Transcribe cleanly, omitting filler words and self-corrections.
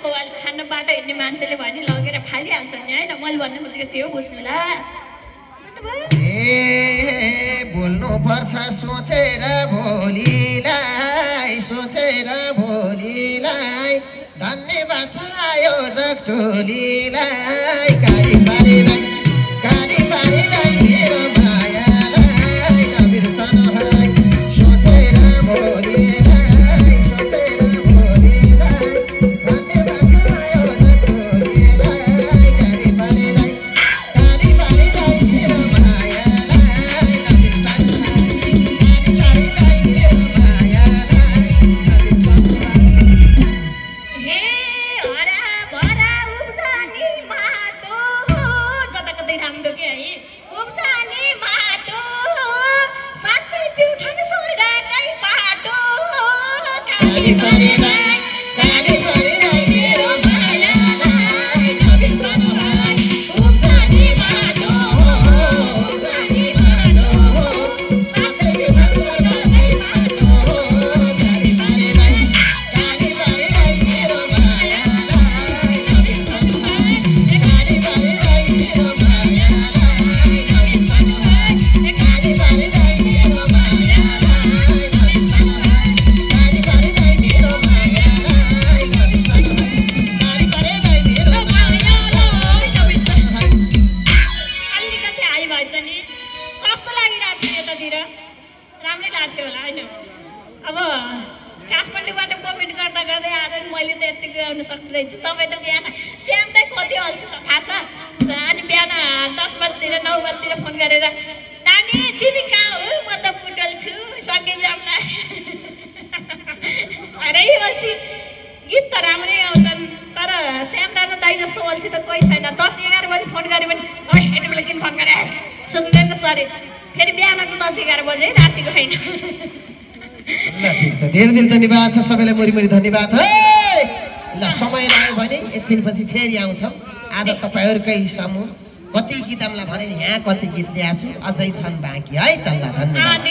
खाएको अहिले खान बाटो हिँड्ने मान्छेले भने लगेर फालिहाल्छ नि होइन मैले भन्ने बित्तिकै त्यो बुझ्नु ल ए बोल्नु पर्छ सोचेर भोलिलाई धन्यवाद छ आयोजक टोलीलाई गाडी पारेलाई मेरो मायालाई नबिर्सनु है सोचेर भोलिलाई धन्यवाद छ आयोजक टोलीलाई गाडी पारेलाई मेरो मायालाई नबिर्सनु मेरो मायालाई नबिर्सनु हे हरा भरा उब्जानी माटो जता कतै राम्रो के है उब्जानी माटो साँच्चै प्युठान स्वर्गकै बाटो काली परेलाई मेरो मायालाई नबिर्सनु है उब्जानी माटो साँच्चै प्युठान स्वर्गकै बाटो काली परेलाई मेरो मायालाई नबिर्सनु है काली परेलाई मेरो मायालाई नबिर्सनु है काली परेलाई मेरो मायालाई नबिर्सनु है काली परेलाई मेरो मायालाई नबिर्सनु है काली परेलाई मेरो मायालाई नबिर्सनु है अलिकति हाई भएछ नि कस्तो लागिरहेको थियो यतातिर राम्रै लाग्थ्यो होला होइन अब काठमाडौँबाट कमेन्ट गर्दा गर्दै आएर मैले त यतिको आउन सक्दैन तपाईँ त बिहान स्याम्दै कति अल्छी छ थाहा छ अनि बिहान 10 बजीतिर 9 बजीतिर फोन गरेर नानी तिमी कहाँ हो म त बुटल छु सँगै जाउँला साह्रै अल्छी गीत त राम्रै आउँछन् तर श्याम दाना दाइ जस्तो अल्छी त कोही छैन 10-11 बजी फोन गऱ्यो भने ओइ यति बेला किन फोन गरे सुन्दैन सरी फेरि बिहानको 10-11 बजे रातिको होइन ल ठीक छ धेरै धेरै धन्यवाद छ सबैलाई मुरी धन्यवाद है ल समय आयो भने एकछिनपछि फेरि आउँछौँ आज तपाईँहरूकै समूह कति गीत आउँला भने यहाँ कति गीत ल्याएको छु अझै छन् बाँकी है त ल धन्यवाद